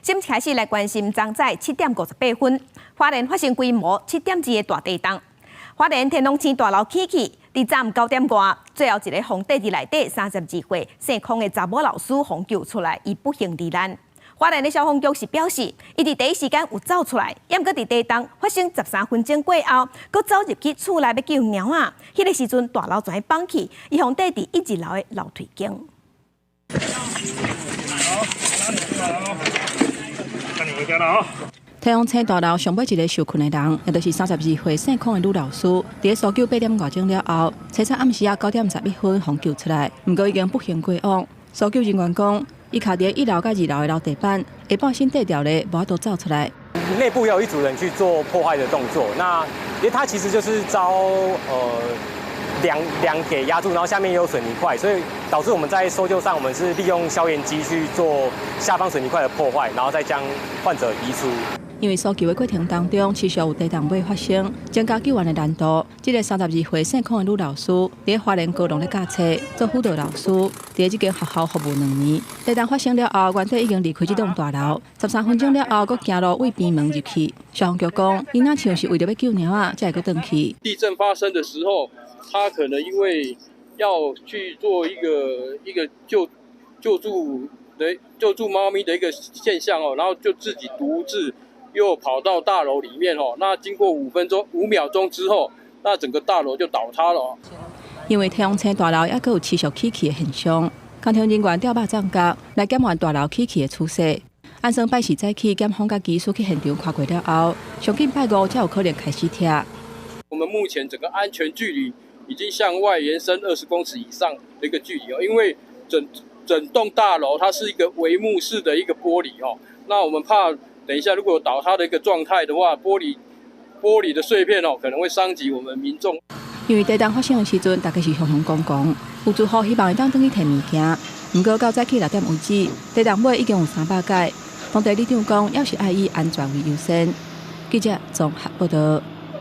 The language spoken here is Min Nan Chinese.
先開始來關心，昨早7點58分，花蓮發生規模7.2的大地動。花蓮天龍星大樓起去，佇昨暗9點外，最後一个予綴佇內底32歲姓孔的查某老師予救出來，伊不幸罹難。花蓮的消防局是表示，伊佇第一時間有走出來，毋過佇地動發生13分鐘過後，閣走入去厝內欲救貓仔。彼个時陣大樓全崩去，伊予綴佇一二樓的樓梯間。好，那你回家啦。天龍星大樓上尾一个受困的人，也就是32歲姓孔的女老師，佇搜救8點外鐘了後，清早暗時仔9點11分予救出來，毋過已經不幸過往。搜救人員講，伊卡佇一樓佮二樓的樓地板，下半身綴著咧，無法度走出來。內部有一組人去做破壞的動作，那因為他其實就是遭梁給壓住，然後下面也有水泥塊，所以導致我們在搜救上，我們是利用消岩機去做下方水泥塊的破壞，然後再將患者移出。因為搜救的過程當中，持續有地動尾發生，增加救援的難度。這个32歲姓孔的女老師，佇花蓮高農咧教冊，做輔導老師，佇這間學校服務2年。地動發生了後，原底已經離開這棟大樓，13分鐘了後，閣行路對邊門入去。消防局講，伊若像是為著欲救貓仔，才會閣轉去。地震發生的時候，他可能因為要去做一個救助貓咪的一個現象哦，然後就自己獨自又跑到大樓裡面哦，那經過5分鐘5秒鐘之後，那整個大樓就倒塌了。因為天龍星大樓猶閣有持續起去的現象，工程人員調肉粽角來減緩大樓起去的趨勢。按算拜四早起，檢方佮技師去現場看過了後，上緊拜五才有可能開始拆。我們目前整個安全距離已經向外延伸20公尺以上的一個距離哦，因為整整棟大樓它是一個帷幕式的一個玻璃哦，那我們怕等一下如果倒塌的一個狀態的話，玻璃的碎片哦，可能會傷及我們民眾。因為地動發生的時陣，大家是雄雄公公，有住戶希望會當轉去提物件，毋過到早起6點為止，地動尾已經有300擺。當地里長講，猶是愛以安全為優先。記者綜合報道。